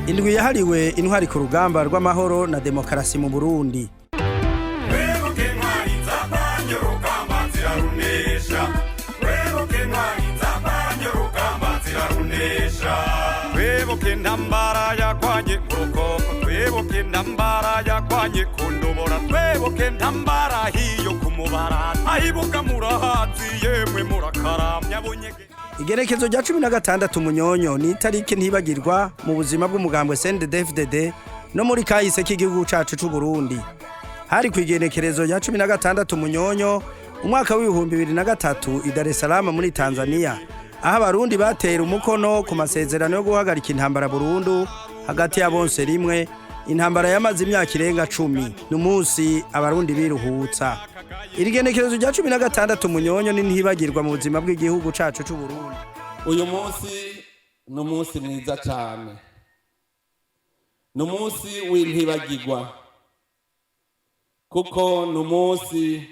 Indwi yahariwe intwari ku rugamba rw'amahoro na demokarasi mu Burundi. Wibuke intwari zapanye urugamba zirarunesha. Wibuke intwari zapanye urugamba zirarunesha. Twibuke intambara yakwanye mu Rukoko, twibuke intambara yakwanye ku Ndobora, twibuke intambara hiyo ku Mubara, ahibuka murahazi yemwe murakaramya bunyege. Igerekezo rya 16 Munyonyo ni itariki ntibagirwa mu buzima bw'umugambwe CNDD-FDD no muri kahise k'igihugu cacu c'u Burundi. Hari ku igenekerezo rya 16 Munyonyo umwaka w'2003 i Dar es Salaam muri Tanzania, aho Abarundi batera umukono ku masezerano yo guhagarika intambara burundu hagati ya bonse rimwe, intambara yamaze imyaka irenga 10. Ni umunsi Abarundi biruhutsa. Iri genekerezo rya 16 Munyonyo ni ntibagirwa mu buzima bw'igihugu cacu c'u Burundi. Uyu munsi ni umunsi mwiza cyane, ni umunsi w'intibagirwa, kuko ni umunsi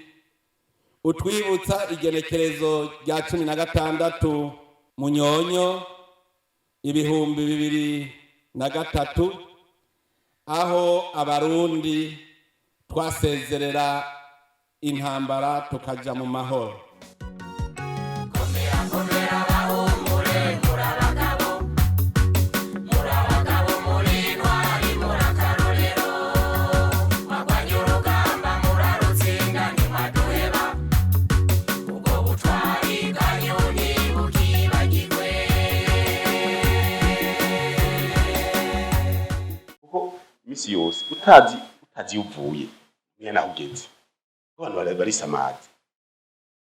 utwibutsa igenekerezo rya 16 Munyonyo 2003, aho Abarundi twasezerera intambara tukaja mu mahoro. Kuko iminsi yose utazi iyo uvuye umenya naho ugeze. Kuko abantu barisamaza,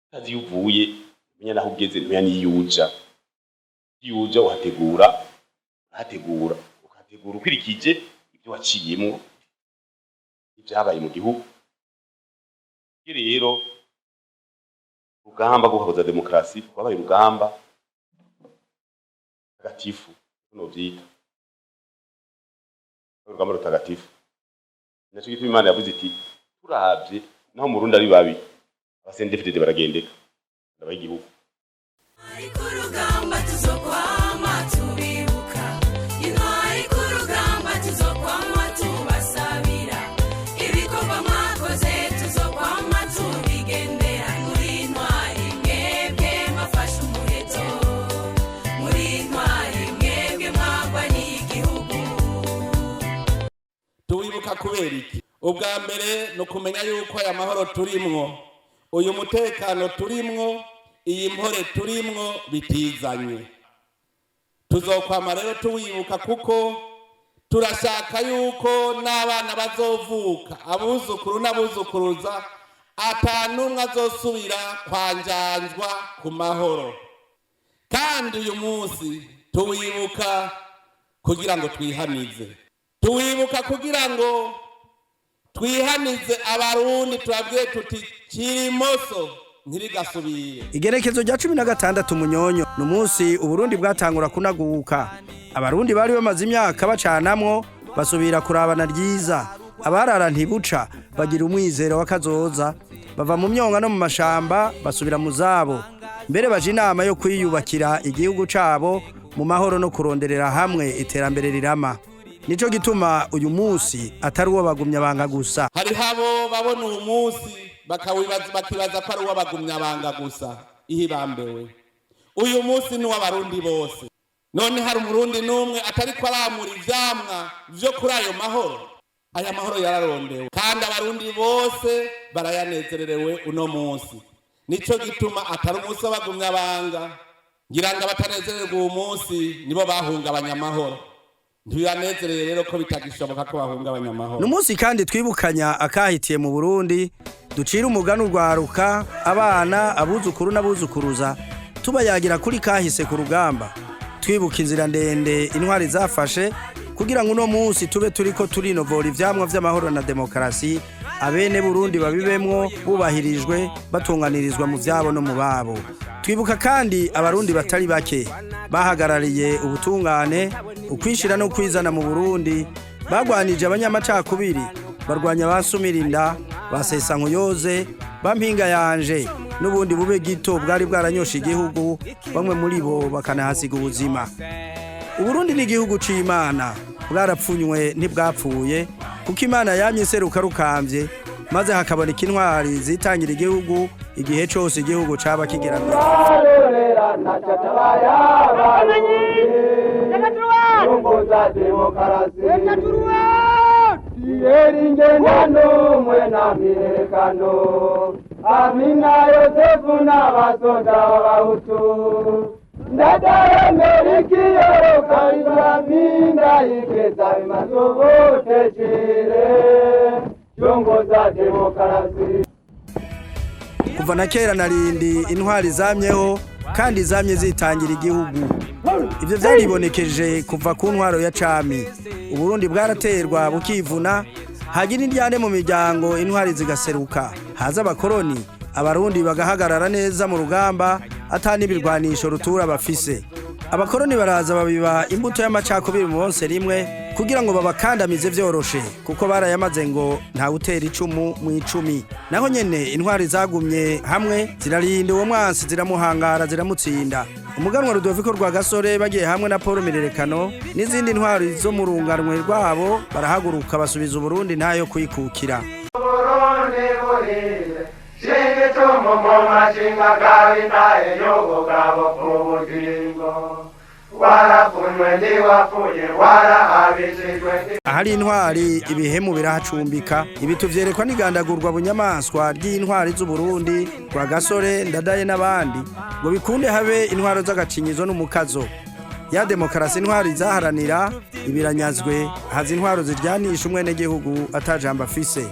utazi iyo uvuye umenya naho ugeze, ntumenya n'iyo uja. Iyo uja uhategura, urahategura, ukahategura ukurikije ibyo waciyemwo, ibyabaye mu gihugu. Iyo rero urugamba rwo guhabuza demokarasi rwabaye urugamba tagatifu, novyita urugamba rutagatifu. Naco gituma Imana yavuze iti: "Turavye naho mu Burundi ari babi, aba CNDD-FDD baragendeka ndabaha igihugu." Intwari ku rugamba tuzokwama tubibuka, intwari ku rugamba tuzokwama tubasabira, ibikorwa mwakoze tuzokwama tubigendera. Muri intwari mwebwe mwafashe umuheto, muri intwari mwebwe mwagwaniye igihugu. Tuwibuka kubera iki? Ubwa mbere ni ukumenya yuko aya mahoro turimwo, uyu mutekano turimwo, iyi mpore turimwo bitizanye. Tuzokwama rero tuwibuka, kuko turashaka yuko n'abana bazovuka, abuzukuru n'abuzukuruza, atanumwe azosubira kwanjanjwa ku mahoro. Kandi uyu munsi tuwibuka kugira ngo twihanize, tuwibuka kugira ngo twihanize Abarundi, tubabwire tuti: "Kirimoso ntirigasubire." Igerekezo rya 16 Munyonyo ni umunsi Uburundi bwatangura kunaguka. Abarundi bari bamaze imyaka bacanamwo basubira kurabana ryiza, abarara ntibuca bagira umwizero w'akazoza, bava mu myonga no mu mashamba basubira mu zabo, mbere baje inama yo kwiyubakira igihugu cabo mu mahoro no kuronderera hamwe iterambere rirama. Nico gituma uyu munsi atari uwo bagumya banga gusa. Hariho abo babona uyu munsi bakawibaza, bakibaza ko ari uw'abagumyabanga gusa. Ihibambewe, uyu munsi ni uw'Abarundi bose. None hari Umurundi n'umwe atariko aramura ivyamwa vyo kuri ayo mahoro? Aya mahoro yararondewe kandi Abarundi bose barayanezererewe uno munsi. Nico gituma atari umunsi w'abagumyabanga. Ngira ngo abatanezererwa uwu munsi nibo bahungabanya amahoro. Ntibibanezereye rero ko bitagishoboka ko bahungabanya amahoro. Ni umunsi kandi twibukanya akahitiye mu Burundi, ducira umugani urwaruka, abana, abuzukuru n'abuzukuruza, tubayagira kuri kahise ku rugamba, twibuka inzira ndende intwari zafashe kugira ngo uno munsi tube turiko turinovora ivyamwa vy'amahoro na demokarasi, abene Burundi babibemwo bubahirijwe, batunganirizwa mu vyabo no mu babo. Twibuka kandi Abarundi batari bake bahagarariye ubutungane, ukwishira no kwizana mu Burundi, bagwanije abanyamacakubiri, barwanya abasumirinda, basesa nkuyoze, bampinga yanje n'ubundi bube gito bwari bwaranyoshe igihugu, bamwe muri bo bakanahasiga ubuzima. Uburundi ni igihugu c'Imana. Bwarapfunywe ntibwapfuye, kuko Imana yamye iseruka rukambye, maze hakaboneka intwari zitangira igihugu igihe cose igihugu caba kigeramiwe. Amina Yosefu n'abasoda b'Abahutu ndadayemerikiyoro karizamina ikeza bimasobotecire cyongoza demokarasi. Kuva na kera narindi intwari zamyeho kandi zamye zitangira igihugu. Ibyo byaribonekeje kuva ku ntwaro ya cami. Uburundi bwaraterwa bukivuna, hagira indyane mu miryango intwari zigaseruka, haza abakoroni abarundi bagahagarara neza mu rugamba ata n'ibirwanisho rutura bafise. Abakoroni baraza babiba imbuto y'amacakubiri mu bonse rimwe kugira ngo babakandamize vyoroshe, kuko barayamaze ngo ntawutera icumu mu icumi. Naho nyene intwari zagumye hamwe zirarinda uwo mwansi, ziramuhangara, ziramutsinda. Umuganwa Rudoviko Rwagasore bagiye hamwe na Paul Mirerekano n'izindi ntwari zo mu runganwe rwabo barahaguruka basubiza Uburundi ntayo kwikukira. Burundi burire shinga icumu mu mashinga kabitaye y'ubugabo bw'ubugingo warapfunywe ntiwapfuye warahabishijwe. Ahari intwari ibihemu birahacumbika. Ibi tuvyerekwa n'igandagurwa bunyamaswa ry'intwari z'Uburundi, Rwagasore, Ndadaye n'abandi, ngo bikunde habe intwaro z'agacinyizo n'umukazo. Ya demokarasi intwari zaharanira ibiranyazwe, haza intwaro ziryanisha umwenegihugu atajambo afise.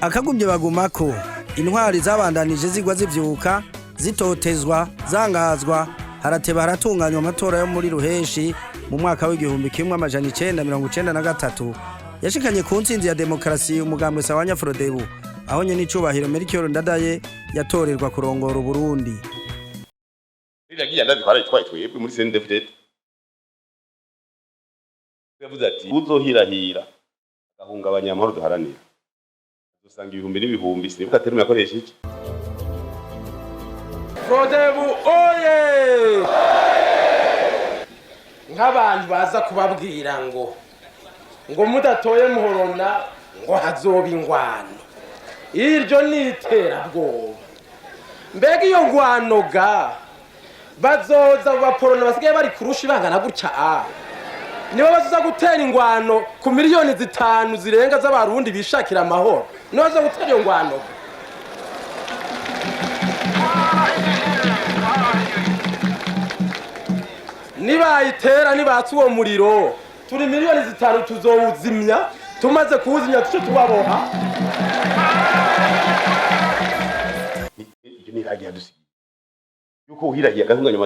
Akagumye bagumako intwari zabandanije zigwa zivyuka, zitotezwa, zangazwa. Harateba haratunganywa amatora yo muri Ruheshi mu mwaka w'1993 yashikanye ku ntsinzi ya demokarasi umugambwe Sawanya Frodebu, aho nyene icubahiro Melchior Ndadaye yatorerwa kurongora Uburundi. Riragiye ndabitwara twari twebwe muri CNDD-FDD. Yavuze ati uzohirahira agahungabanya amahoro duharanira, dusanga ibihumbi n'ibihumbi, sinibuka terme yakoresha iki. Frodebu oye! Nk'abantu baza kubabwira ngo mudatoye muhorona ngo hazoba ingwano, iryo ni iterabwoba. Mbega iyo ngwano ga bazoza baporona basigaye bari kurusha ibangana gutya, a nibo bazoza gutera ingwano ku miliyoni 5 zirenga z'abarundi bishakira amahoro? Nibo bazoza gutera iyo ngwano ga? Nibayitera, nibatsa uwo muriro, turi miliyoni 5 tuzowuzimya. Tumaze kuwuzimya tuce tubaboha. Iryo ni iragi yadusigiye yuko uhirahiye agahungabanya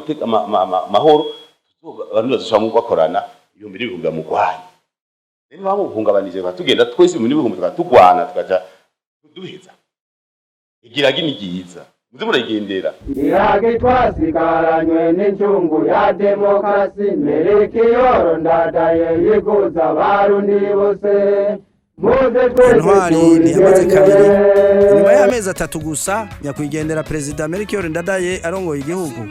amahoro, abantu bazoshobora bakorana ibihumbi n'ibihumbi bamugwanya. Rero bamuhungabanije tugenda twese ibihumbi n'ibihumbi tukaba tugwana tukaja duheza. Igiragi ni ryiza, muze murayigendera. Iragi twasigaranywe n'incungu ya demokarasi Merikiyoro Ndadaye yiguza abarundi bose muze twese Intwari ntiyamaze kabiri. tuyigendere. Inyuma y'amezi 3 gusa nyakwigendera perezida Melchior Ndadaye arongoye igihugu,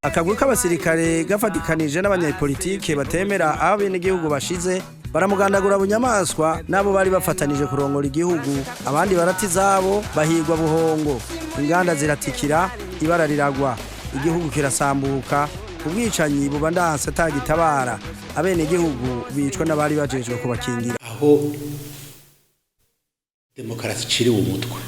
akagwi k'abasirikare gafatikanije n'abanyepolitike batemera aho abenegihugu bashize baramugandagura bunyamaswa n'abo bari bafatanije kurongora igihugu. Abandi barata izabo bahigwa buhongo, inganda ziratikira, ibara riragwa, igihugu kirasambuka. Ubwicanyi buba ndanse atagitabara, abenegihugu bicwa n'abari bajejwe kubakingira. Aho demokarasi iciriwe umutwe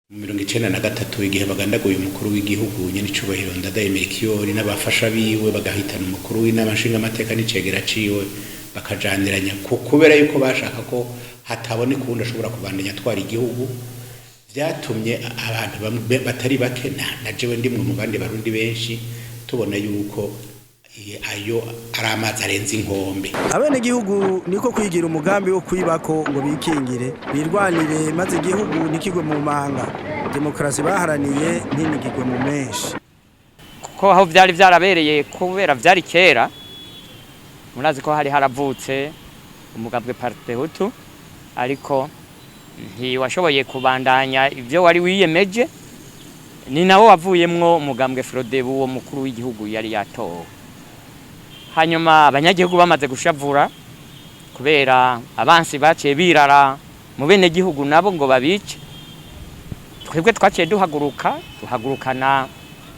mu 93, igihe bagandaguye umukuru w'igihugu nyenicubahiro Ndadaye Melchior n'abafasha biwe, bagahitana umukuru w'inama nshingamateka n'icegera ciwe, bakajaniranya kubera yuko bashaka ko hataboneka uwundi ashobora kubandanya atwara igihugu, vyatumye abantu batari bake na jewe ndimwe mu bandi barundi benshi tubona yuko ayo ari amazi arenze inkombe. Abenegihugu niko kwigira umugambi wo kwibako ngo bikingire, birwanire, maze igihugu ntikigwe mu manga, demokarasi baharaniye ntinigigwe mu menshi. Kuko aho byari byarabereye kubera byari kera, murazi ko hari haravutse umugambwe Partehutu, ariko ntiwashoboye kubandanya ibyo wari wiyemeje. Ni nawo wavuyemwo umugambwe Frodebu, uwo mukuru w'igihugu yari yatowe. Hanyuma abanyagihugu bamaze gushavura kubera abansi baciye birara mu bene gihugu nabo ngo babice, twebwe twaciye duhaguruka, duhagurukana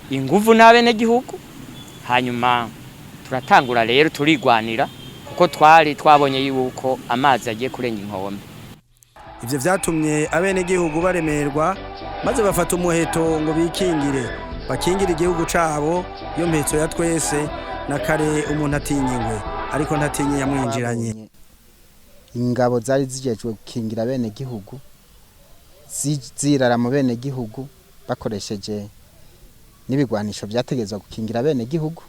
inguvu n'abene gihugu. Hanyuma turatangura rero turigwanira, kuko twari twabonye yuko amazi agiye kurenga inkombe. Ivyo vyatumye abenegihugu baremerwa, maze bafata umuheto ngo bikingire, bakingire igihugu cabo. Iyo mpetso ya twese na kare, umuntu atinya ingwe ariko ntatinye yamwinjiranye. Ingabo zari zijejwe gukingira bene gihugu zirara mu bene gihugu, bakoresheje n'ibigwanisho vyategezwa gukingira bene gihugu,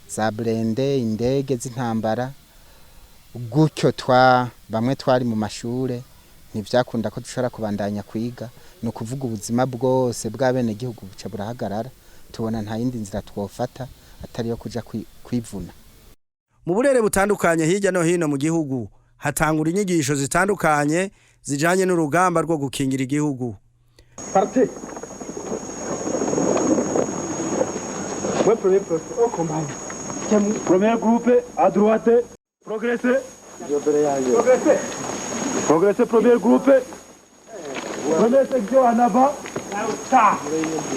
za blindés, indege z'intambara. Gutyo twa bamwe twari mu mashure, ntivyakunda ko dushobora kubandanya kwiga. Ni ukuvuga ubuzima bwose bw'abene gihugu buca burahagarara. Tubona nta yindi nzira twofata atari yo kuja kwivuna. Mu burere butandukanye hirya no hino mu gihugu hatangura inyigisho zitandukanye zijanye n'urugamba rwo gukingira igihugu. Partez. Ouais, premier poste, au combat. Premier groupe à droite, progressez. Progressez. Progressez, premier groupe. Première section en avant.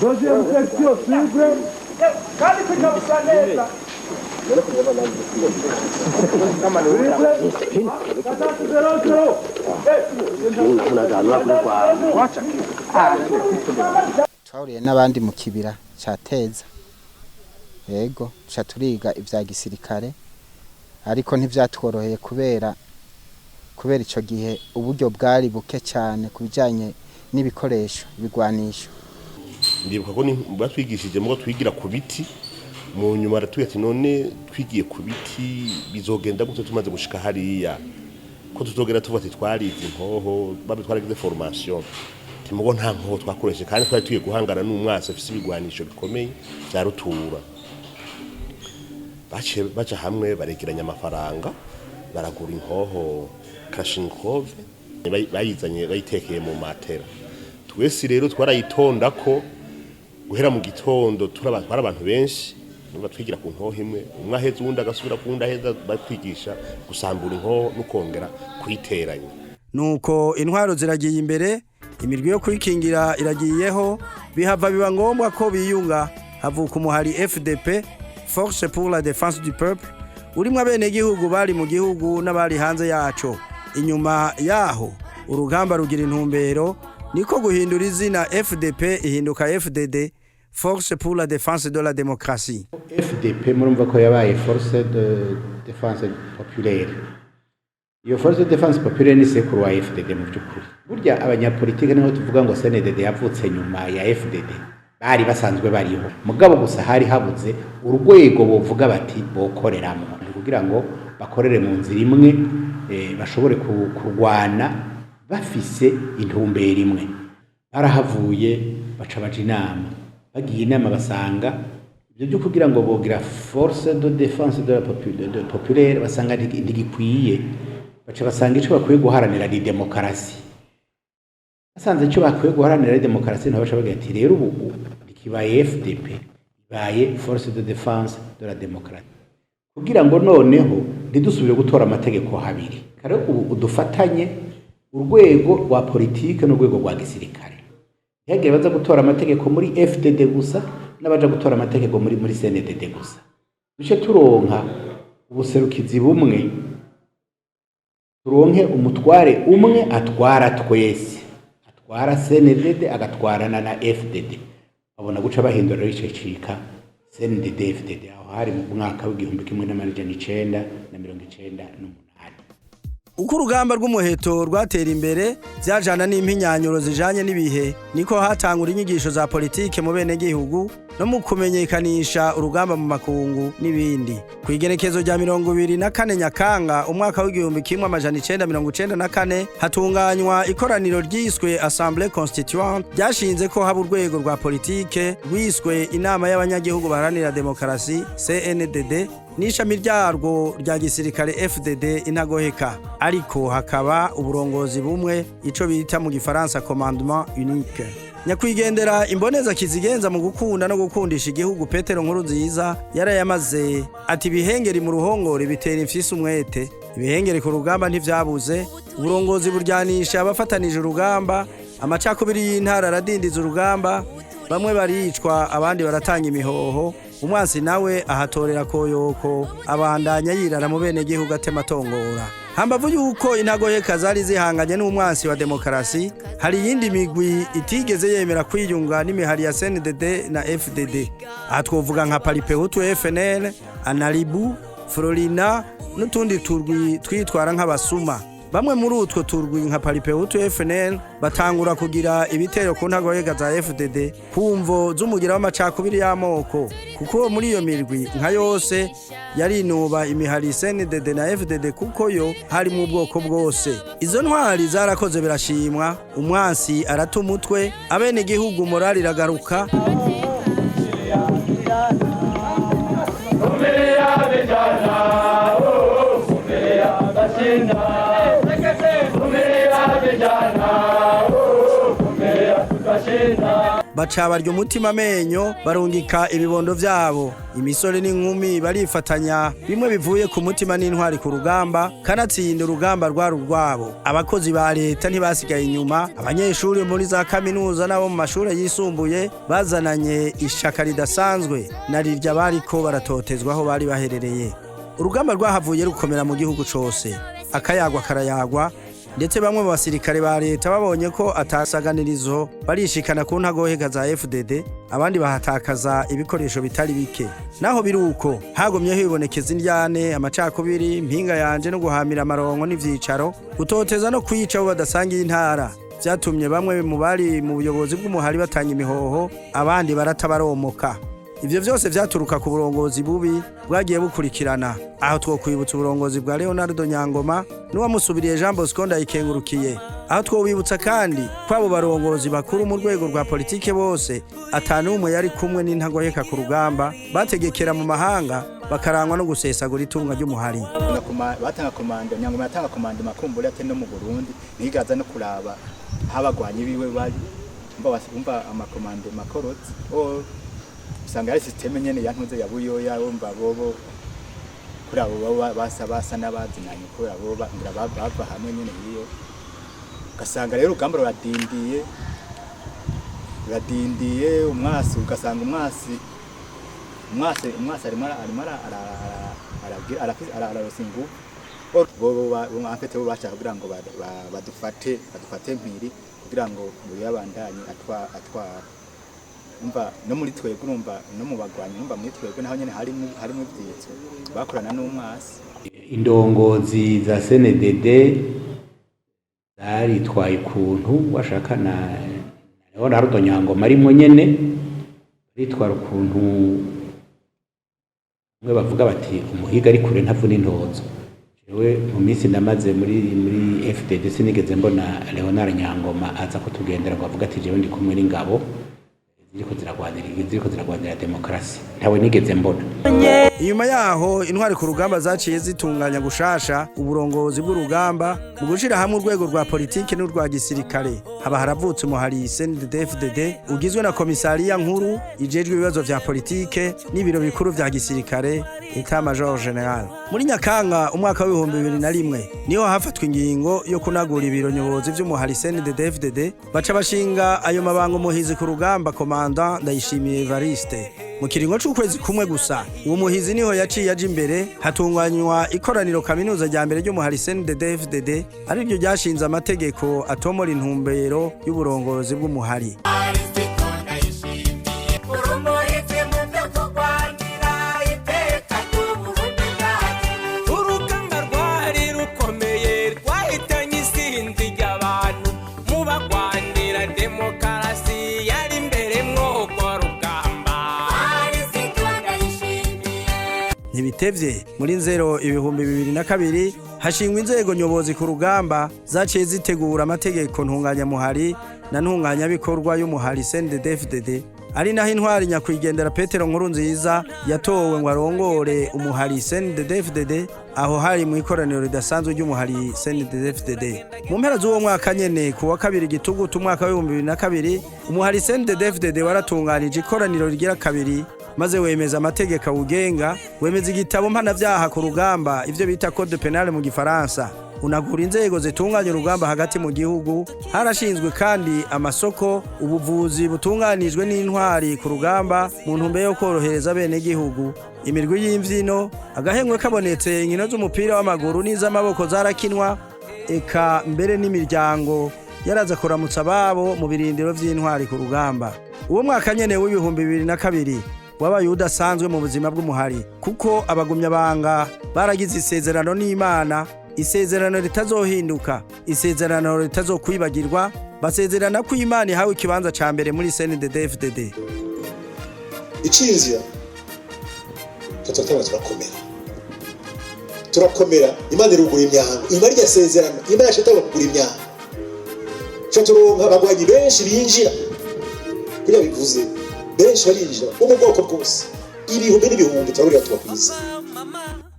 Deuxième section, suivre. Kandi tukabusa neza. Suivre. Gatatu zero zero. Twahuriye n'abandi mu kibira ca Teza, yego, tuca turiga ivya gisirikare, ariko ntivyatworoheye kubera ico gihe uburyo bwari buke cyane ku bijanye n'ibikoresho, ibigwanisho. Ndibuka ko batwigishije mugo twigira ku biti. Mu nyuma aratubwira ati: "None twigiye ku biti, bizogenda gute tumaze gushika hariya, ko tuzogera tuvuga ati twarize inkoho, babe twaragize formation?" Timugo nta nkoho twakoresheje, kandi twari tugiye guhangana n'umwasi afise ibigwanisho bikomeye vya rutura. Baciye baja hamwe, baregeranya amafaranga, baragura inkoho Kalashnikov, bayizanye bayitekeye mu matera. Twese rero twarayitonda ko guhera mu gitondo turaba, twari abantu benshi. Numva twigira ku nkoho imwe, umwe aheza uwundi agasubira ku wundi aheza, batwigisha gusambura inkoho no kongera kuyiteranya. Nuko intwaro ziragiye imbere, imirwi yo kwikingira iragiyeho, bihava biba ngombwa ko biyunga, havuka umuhari FDP, Force pour la défense du peuple, urimwo abenegihugu bari mu gihugu n'abari hanze yaco. Inyuma yaho urugamba rugira intumbero, niko guhindura izina, FDP ihinduka FDD, Force pour la défense de la démocratie. FDP murumva ko yabaye Force de défense populaire. Iyo Force de défense populaire ni sekuru wa FDD. Mu by'ukuri burya abanyapolitike niho tuvuga ngo CNDD yavutse nyuma ya FDD, bari basanzwe bariho, mugabo gusa hari habuze urwego bovuga bati bokoreramo kugira ngo bakorere mu nzira imwe, bashobore kurwana bafise intumbero imwe. Barahavuye baca baja inama, bagiye inama basanga ibyo byo kugira ngo bogira Force de défense de la populaire basanga ntigikwiye. Baca basanga ico bakwiye guharanira ni demokarasi. Basanze icyo bakwiye guharanira ari demokarasi, nabo baca bagira ati: "Rero ubu ntikibaye FDP, ibaye Force de défense de la démocratie, kugira ngo noneho ntidusubire gutora amategeko habiri kare, ubu udufatanye urwego rwa politike n'urwego rwa gisirikare, ntihagire baza gutora amategeko muri FDD gusa n'abaja gutora amategeko muri CNDD gusa, duce turonka ubuserukizi bumwe, turonke umutware umwe atwara twese, atwara CNDD agatwarana na FDD." Babona guca bahindura rero ico cika CNDD FDD. Aho hari mu mwaka w'1998. Uko urugamba rw'umuheto rwatera imbere, vyajana n'impinyanyo zijanye n'ibihe, niko hatangura inyigisho za politike mu benegihugu no mu kumenyekanisha urugamba mu makungu n'ibindi. Ku igenekezo rya 24 Nyakanga umwaka w'1994 hatunganywa ikoraniro ryiswe Assemblée Constituante, ryashinze ko haba urwego rwa politike rwiswe Inama y'abanyagihugu baharanira demokarasi, CNDD, n'ishami ryarwo rya gisirikare FDD Intagoheka, ariko hakaba uburongozi bumwe, ico bita mu gifaransa commandement unique. Nyakwigendera imboneza kizigenza mu gukunda no gukundisha igihugu Petero Nkurunziza yarayamaze ati: "Ibihengeri mu ruhongore bitera imfyisi umwete." Ibihengeri ku rugamba ntivyabuze. Uburongozi buryanisha abafatanije urugamba, amacakubiri y'intara aradindiza urugamba, bamwe baricwa, abandi baratanga imihoho. Umwansi nawe ahatorera koyoko, abandanya yirara mu bene gihugu, atematongora. Hambavu yuko intagoheka zari zihanganye n'umwansi wa demokarasi, hari iyindi migwi itigeze yemera kwiyunga n'imihari ya CNDD na FDD. Aha twovuga nka Palipehutu FNL, Analibu, Florina n'utundi turwi twitwara nk'abasuma. Bamwe muri utwo turwi nka Palipehutu FNL batangura kugira ibitero ku ntagoheka za FDD ku mvo z'umugira w'amacakubiri y'amoko, kuko muri iyo mirwi nka yose yarinuba imihari CNDD na FDD, kuko yo hari mu bwoko bwose. Izo ntwari zarakoze birashimwa, umwansi arata umutwe, abene igihugu morali iragaruka. Baca barya umutima amenyo, barungika ibibondo vyabo, imisore n'inkumi barifatanya bimwe bivuye ku mutima n'intwari ku rugamba. Kanatsinda urugamba rwari urwabo. Abakozi ba leta ntibasigaye inyuma, abanyeshuri muri za kaminuza n'abo mu mashuri yisumbuye bazananye ishaka ridasanzwe na rirya bariko baratotezwa aho bari baherereye. Urugamba rwahavuye rukomera mu gihugu cose, akayagwa karayagwa, ndetse bamwe mu basirikare ba leta babonye ko atasaganirizo barishikana ku ntagoheka za FDD, abandi bahatakaza ibikoresho bitari bike. Naho biruko, hagumye hibonekeza indyane, amacakubiri, mpinga yanje no guhamira amarongo n'ivyicaro, gutoteza no kwica abo badasangiye intara. Vyatumye bamwe mu bari mu buyobozi bw'umuhari batanga imihoho, abandi baratabaromoka. Ivyo vyose vyaturuka ku burongozi bubi bwagiye bukurikirana. Aho twokwibutsa uburongozi bwa Leonardo Nyangoma n'uwamusubiriye Jean Bosco Ndayikengurukiye. Aho twobibutsa kandi ko abo barongozi bakuru mu rwego rwa politike bose atanumwe yari kumwe n'intagoheka ku rugamba, bategekera mu mahanga, bakarangwa no gusesagura itunga ry'umuhari. Batanga komanda, Nyangoma yatanga komanda makumbure ate no mu Burundi ntigaza no kuraba habagwanyi biwe bari umva amakomande makorotse. Usanga ari système nyene yantuze ya Buyoya. Wumva bobo kuri abo baba basa n'abazinanye, kubera bo ngira bava hamwe nyene hiyo. Ugasanga rero urugamba ruradindiye, ruradindiye. Umwasi, ugasanga umwasi arimo ararosa inguvu. Bobo en fait bo bashaka kugira ngo badufate mpiri kugira ngo Buyoya abandanye atwara. Umva no muri twebwe, urumva no mu bagwanyi, urumva muri twebwe naho nyene harimo ivyitso bakorana n'umwasi. Indongozi za CNDD zaritwaye ukuntu washaka na Leonardo Nyangoma arimwo nyene, baritwara ukuntu bamwe bavuga bati: "Umuhiga ari kure ntavuna intozo." Jewe mu minsi namaze muri FDD sinigeze mbona Leonard Nyangoma aza kutugendera ngo avuge ati: "Jewe ndi kumwe n'ingabo ziriko ziragwanira demokarasi." Ntawe nigeze mbona. Inyuma yaho, intwari ku rugamba zaciye zitunganya gushasha uburongozi bw'urugamba mu gushira hamwe urwego rwa politiki n'urwa gisirikare. Haba haravutse umuhari CNDD-FDD ugizwe na komisariya nkuru ijejwe ibibazo vya politike n'ibiro bikuru vya gisirikare, État Major Général. Muri Nyakanga umwaka wa 2001 niho hafatwa ingingo yo kunagura ibiro nyobozi vy'umuhari CNDD-FDD, baca bashinga ayo mabanga umuhizi ku rugamba, commandant Ndayishimiye Evariste. Mu kiringo c'ukwezi kumwe gusa, uwo muhizi niho yaciye aja imbere, hatunganywa ikoraniro kaminuza rya mbere ry'umuhari CNDD-FDD, ariryo ryashinze amategeko atomora intumbero y'uburongozi bw'umuhari. Urumuhitsi mu byo kurwanira iteka ry'Uburundi bwacu. Urugamba rwari rukomeye, rwahitanye isinzi ry'abantu mu bagwanira demokarasi yari imbere mw'urwo rugamba. Ntibitevye, muri Nzero 2002 hashingwa inzego nyobozi ku rugamba zaciye zitegura amategeko ntunganyamuhari na ntunganyabikorwa y'umuhari CNDD-FDD, ari naho intwari nyakwigendera Petero Nkurunziza yatowe ngo arongore umuhari CNDD-FDD. Aho hari mu ikoraniro ridasanzwe ry'umuhari CNDD-FDD. Mu mpera z'uwo mwaka nyene, ku wa 2 Gitugutu umwaka wa 2002, umuhari CNDD-FDD waratunganije ikoraniro rigira kabiri, maze wemeza amategeko awugenga, wemeza igitabo mpanavyaha ku rugamba, ivyo bita code pénal mu Gifaransa, unagura inzego zitunganya urugamba hagati mu gihugu. Harashinzwe kandi amasoko, ubuvuzi butunganijwe n'intwari ku rugamba mu ntumbero yo korohereza bene gihugu, imirwi y'imvyino, agahengwe kabonetse, inkino z'umupira w'amaguru n'iz'amaboko zarakinwa, eka mbere n'imiryango yaraza kuramutsa ababo mu birindiro vy'intwari ku rugamba. Uwo mwaka nyene wa 2002 wabaye udasanzwe mu buzima bw'umuhari, kuko abagumyabanga baragize isezerano n'Imana, isezerano ritazohinduka, isezerano ritazokwibagirwa. Basezerana ko Imana ihawe ikibanza ca mbere muri CNDD-FDD. Icinzira turatanga, turakomera, turakomera. Imana irugura imyango. Imana irya sezerano, Imana yashatanga kugura imyango, ca turonka abagwanyi benshi binjira. Kuriya bivuze, benshi barinjira bo mu bwoko bwose, ibihumbi n'ibihumbi, turahurira tubakwiza.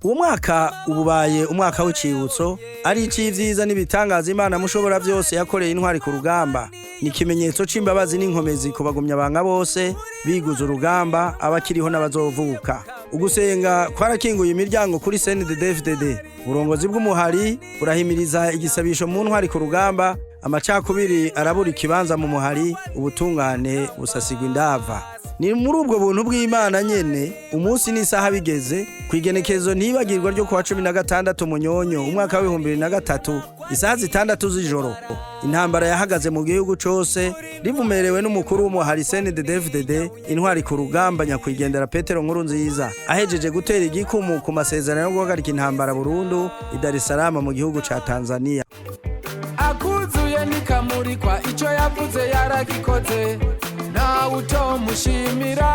Uwo mwaka ububaye umwaka w'icibutso, ari ic'ivyiza n'ibitangaza Imana Mushobora byose yakoreye intwari ku rugamba. Ni ikimenyetso c'imbabazi n'inkomezi ku bagumyabanga bose biguze urugamba, abakiriho n'abazovuka. Ugusenga kwarakinguye imiryango kuri CNDD-FDD. Uburongozi bw'umuhari burahimiriza igisabisho mu ntwari ku rugamba. Amacakubiri arabura ikibanza mu muhari, ubutungane busasigwa indava. Ni muri ubwo buntu bw'Imana nyene, umunsi n'isaha bigeze ku igenekerezo ntibagirwa ryo kuwa 16 Munyonyo umwaka wa 2003, isaha 6 z'ijoro, intambara yahagaze mu gihugu cose, rivumerewe n'umukuru w'umuhari CNDD-FDD, intwari ku rugamba, nyakwigendera Petero Nkurunziza, ahejeje gutera igikumu ku masezerano yo guhagarika intambara burundu i Dar es Salaam mu gihugu ca Tanzania. Akuzuye ntikamurikwa, icyo yavuze yaragikoze, ntawe utomushimira.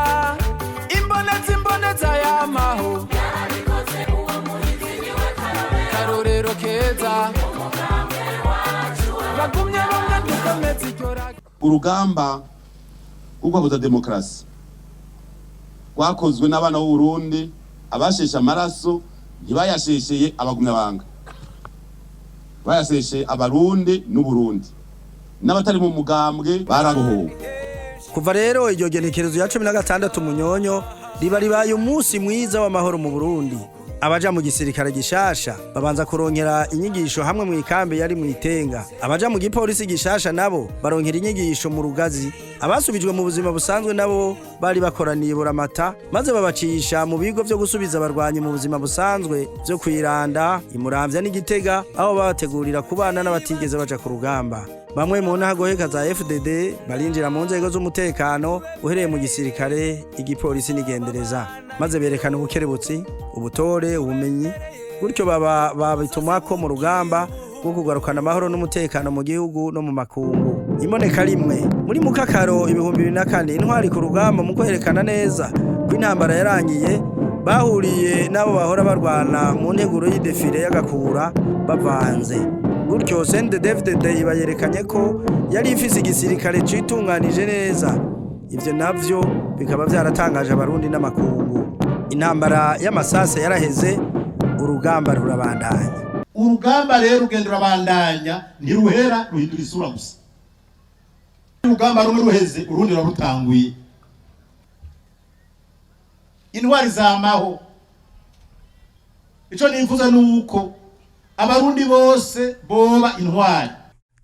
Imboneza, imboneza yamaho, karorero keza, bagumye bamwe dukomeze iryo ragi. Urugamba rwo kwabuza demokarasi rwakozwe n'abana b'u Burundi. Abasheshe amaraso ntibayashesheye abagumyabanga, bayashesheye Abarundi n'Uburundi, n'abatari mu mugambwe barabohowe. Kuva rero iryo genekerezo ya 16 Munyonyo riba ribaye umunsi mwiza w'amahoro mu Burundi. Abaja mu gisirikare gishasha babanza kuronkera inyigisho hamwe mu ikambi yari mu Itenga. Abaja mu gipolisi gishasha nabo baronkera inyigisho mu Rugazi. Abasubijwe mu buzima busanzwe nabo bari bakoraniye Buramata, maze babacisha mu bigo vyo gusubiza abarwanyi mu buzima busanzwe vyo kwiranda, Imuramvya n'Igitega, aho babategurira kubana n'abatigeze baja ku rugamba. Bamwe mu ntagoheka za FDD barinjira mu nzego z'umutekano, uhereye mu gisirikare, igipolisi n'igendereza, maze berekana ubukerebutsi, ubutore, ubumenyi, gutyo baba babitumwako mu rugamba rwo kugarukana amahoro n'umutekano mu gihugu no mu makungu. Imboneka rimwe muri Mukakaro 2004, intwari ku rugamba mu kwerekana neza ko intambara yarangiye, bahuriye n'abo bahora barwana mu nteguro y'idéfilé y'agakura bavanze. Gutyo CNDD-FDD iba yerekanye ko yari ifise igisirikare citunganije neza. Ivyo navyo bikaba vyaratangaje Abarundi n'amakungu. Intambara y'amasase yaraheze, urugamba rurabandanya. Urugamba rero rugenda rurabandanya, ntiruhera, ruhindura isura gusa. Urugamba rumwe ruheze, urundi rurarutanguye. Intwari zamaho. Ico nifuza ni uko Abarundi bose boba intwari.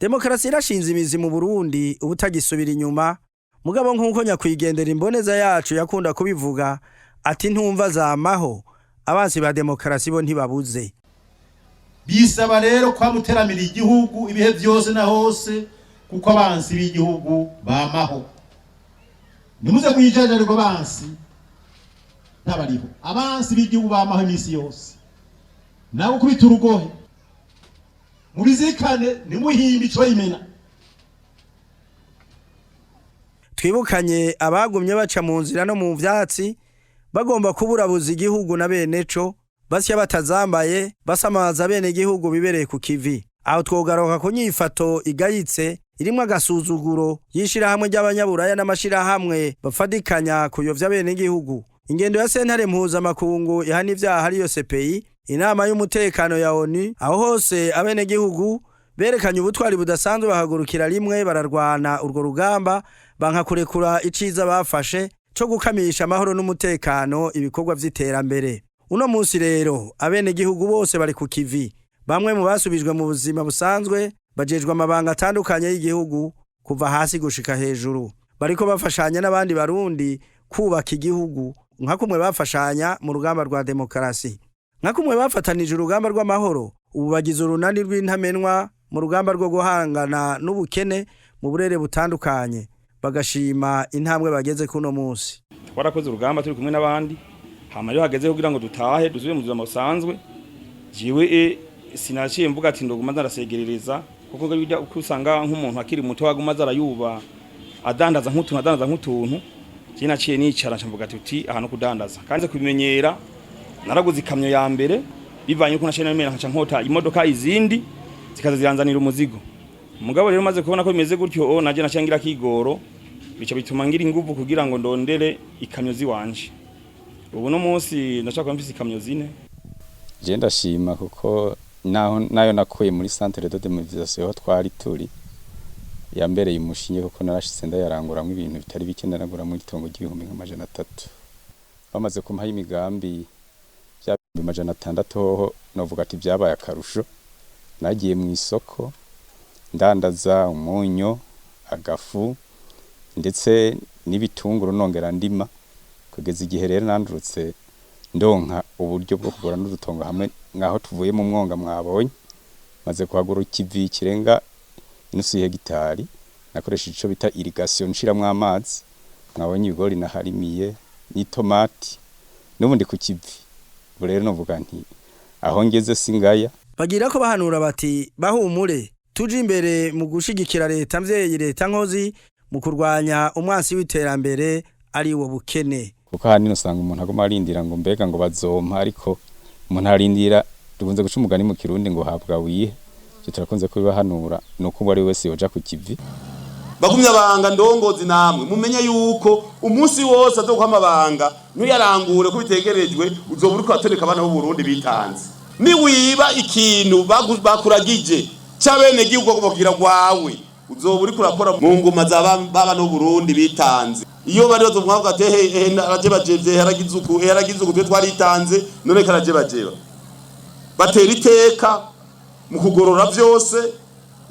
Demokarasi irashinze imizi mu Burundi ubutagisubira inyuma. Mugabo nk'uko nyakwigendera imboneza yacu yakunda kubivuga ati: "Ntumva zamaho, abansi ba demokarasi bo ntibabuze." Bisaba rero kwamuteramira igihugu ibihe byose na hose, kuko abansi b'igihugu bamaho. Nimuze mwijajarirwa, abansi ntabariho. Abansi b'igihugu bamaho iminsi yose, nawe ukubita urugohe mubizirikane, nimuhimbe ico imena. Twibukanye abagumye baca mu nzira no mu vyatsi bagomba kuburabuza igihugu na bene co, basya batazambaye, basamaza bene igihugu bibereye ku kivi. Aho twogaruka ku nyifato igayitse irimwo agasuzuguro y'ishirahamwe ry'Abanyaburaya n'amashirahamwe bafadikanya kuyovya bene igihugu. Ingendo ya sentare mpuzamakungu ihana ivyaha, ariyo CPI. Inama y'umutekano ya ONU, aho hose abenegihugu berekanye ubutwari budasanzwe, bahagurukira rimwe bararwana urwo rugamba, banka kurekura iciza bafashe co gukamisha amahoro n'umutekano, ibikorwa vy'iterambere. Uno munsi rero abenegihugu bose bari ku kivi. Bamwe mu basubijwe mu buzima busanzwe bajejwe amabanga atandukanye y'igihugu kuva hasi gushika hejuru, bariko bafashanya n'abandi Barundi kubaka igihugu nka kumwe bafashanya mu rugamba rwa demokarasi, nka kumwe bafatanije urugamba rw'amahoro. Ubu bagize urunani rw'intamenwa mu rugamba rwo guhangana n'ubukene mu burere butandukanye, bagashima intambwe bageze kuno munsi. Twarakoze urugamba turi kumwe n'abandi, hama rero hageze kugira ngo dutahe dusubire mu buzima busanzwe, jewe sinaciye mvuga ati ndoguma ndarasegerereza, kuko bijya uko usanga nk'umuntu akiri muto aguma arayuba adandaza nk'utuntu adandaza nk'utuntu. Je naciye nicara mvuga ati uti aha no kudandaza kandi kubimenyera. Naraguze ikamyo ya mbere bivanye uko naciye namera, nkaca nkota imodoka izindi zikaza ziranzanira umuzigo. Mugabo rero maze kubona ko bimeze gutyo, naje naciye ngira kigoro, bica bituma ngira inguvu kugira ngo ndondere ikamyo ziwanje. Ubu no munsi ndashaka kuba mfise ikamyo zine. Je ndashima kuko naho nayo nakuye muri centre de démobilisation aho twari turi yambereye umushinge, kuko narashitse ndayaranguramwo ibintu bitari bike, ndaranguramo itongo ry'300,000. Bamaze kumpaha imigambi bya 600,000 hoho novuga ati byabaye akarusho. Nagiye mu isoko ndandaza umunyu, agafu ndetse n'ibitunguru, nongera ndima kugeza igihe rero nandurutse ndonka uburyo bwo kugura n'udutongo hamwe ngaho tuvuye mu mwonga mwabonye. Maze kuhagura ikivi kirenga inusu y'hegitari, nakoresheje ico bita irrigation, nshiramwo amazi. Mwabonye ibigori naharimiye n'itomati, n'ubundi ku kivi. Ubu rero novuga nti aho ngeze singaya. Bagira ko bahanura bati bahumure, tuje imbere mu gushigikira leta mvyeyi, leta nkozi, mu kurwanya umwansi w'iterambere ari wo bukene. Kuko ahanini usanga umuntu aguma arindira ngo mbega ngo bazompa, ariko umuntu arindira, dukunze guca umugani mu Kirundi ngo habwa wihe. Ivyo turakunze kubibahanura, nuko uwo ari we wese yoja ku kivi. Bagumya abanga ndongozi, namwe mumenye yuko umunsi wose azokuha amabanga ntuyarangure ko bitegerejwe, uzoba uriko uratoneka abana b'u Burundi bitanze. Niwiba ikintu bakuragije c'abenegihugu bakubwira rwawe, uzoba uriko urakora mu nguma za b'abana b'u Burundi bitanze. Iyo bari bazovuga ati ehe ehe arajebajevye, yaragize uku, yaragize uku, twe twaritanze, none karajebajeba. Batera iteka mu kugorora vyose,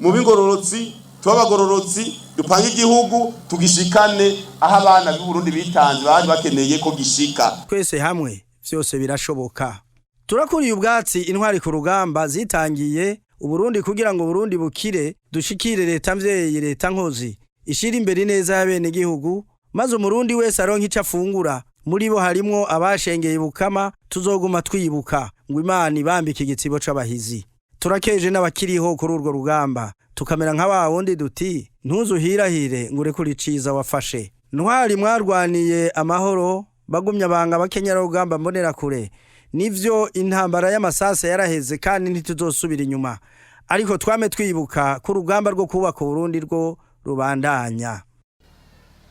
mu b'ingororotsi, tubabagororotsi, dupange igihugu tugishikane aho abana b'u Burundi bitanze bari bakeneye ko gishika. Twese hamwe vyose birashoboka. Turakuriye ubwatsi intwari ku rugamba zitangiye Uburundi kugira ngo Burundi bukire, dushikire leta mvyeyi, leta nkozi ishira imbere neza y'abenegihugu, maze Umurundi wese aronke ico afungura. Muri bo harimwo abashengeye Bukama tuzoguma twibuka, ngo Imana ibambike igitsibo c'abahizi. Turakeje n'abakiriho kuri urwo rugamba, tukamera nka wa wundi duti ntuzuhirahire ngo urekure iciza wafashe. Ntwari mwarwaniye amahoro, bagumya banga bakenyera rugamba mbonera kure, nivyo intambara y'amasasa yaraheze kandi ntituzosubira inyuma, ariko twame twibuka ko urugamba rwo kubaka Uburundi rwo rubandanya.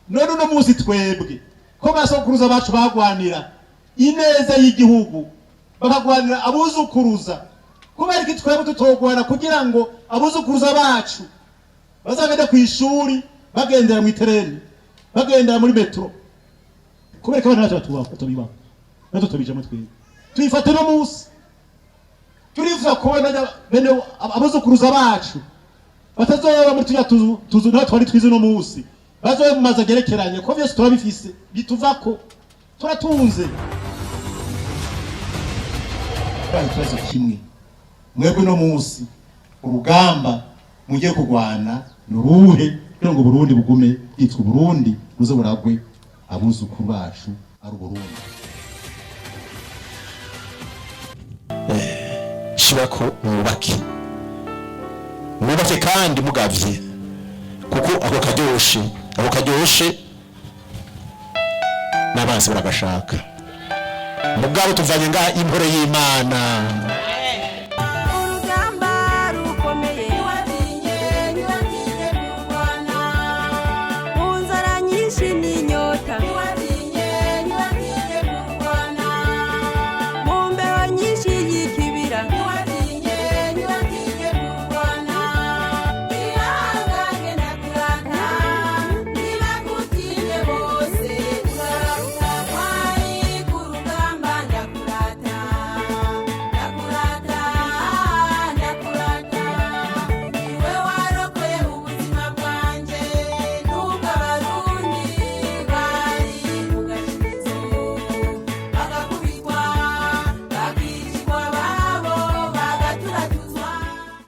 None uno munsi twebwe ko basokuruza bacu bagwanira ineza y'igihugu, bakagwanira abuzukuruza, kubera iki twebwe tutogwana kugira ngo abuzukuruza bacu bazagende ku ishuri bagendera mu itereni, bagendera muri metro? Kubera ko abana bacu batubibaho, natwe tubijamo, twebwe tuyifate. Uno munsi turifuza kubona bene abuzukuruza bacu batazoba muri tujya tuzu natwe twari twize, uno munsi bazobe mu mazu agerekeranye, ko vyose turabifise, bituvako, turatunze. Ikibazo kimwe, mwebwe uno munsi urugamba mugiye kurwana ni uruhe kugira ngo Burundi bugume bwitwa Uburundi, buze buragwe abuzukuru bacu ari Uburundi? Shirako mwubake, mwubake kandi mugavye, kuko ako karyoshe, ako karyoshe n'abansi baragashaka. Mugabo tuvanye ngaha impore y'Imana.